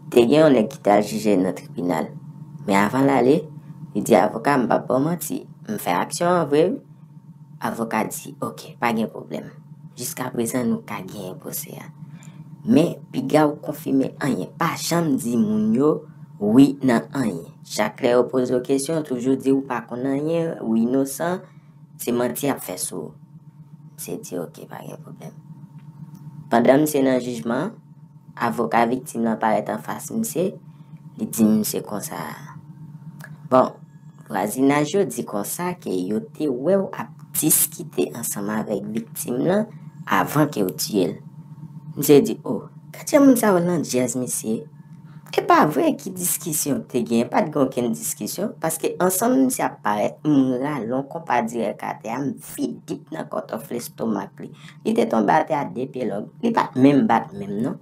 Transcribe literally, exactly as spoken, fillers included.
Te gen yon nèg ki t al jije nan tribinal. Men avan l ale, li di avoka, "M p ap ba w manti, m fè aksyon an vre wi." Avoka di, "Ok, pa gen pwoblèm. Jiskaprezan, nou ka genyen pwosè a. Men, piga w konfime anyen. Pa janm di moun yo wi nan anyen. Chak lè yo poze w kesyon, toujou di ou pa konn anyen, ou inosan, se manti y ap fè sou ou." Misye di, "Ok, pa gen pwoblèm." Pandan misye nan jijman an, avoka viktim lan parèt anfas misye, li di misye konsa, "Bon, vwazinaj yo di konsa ke yo te wè w ap diskite ansanm avèk viktim lan avan ke w tiye l." Misye di, "O, gad jan moun sa yo landjèz, mesye. E pa vre, ki diskisyon te gen? Pa t gen okenn diskisyon, paske ansanm misye ap parèt, m rale yon konpa dirèk atè a, m fidip nan kòtòf lestomak li. Li te tonbe atè a de pye long. Li pa t menm bat menm non."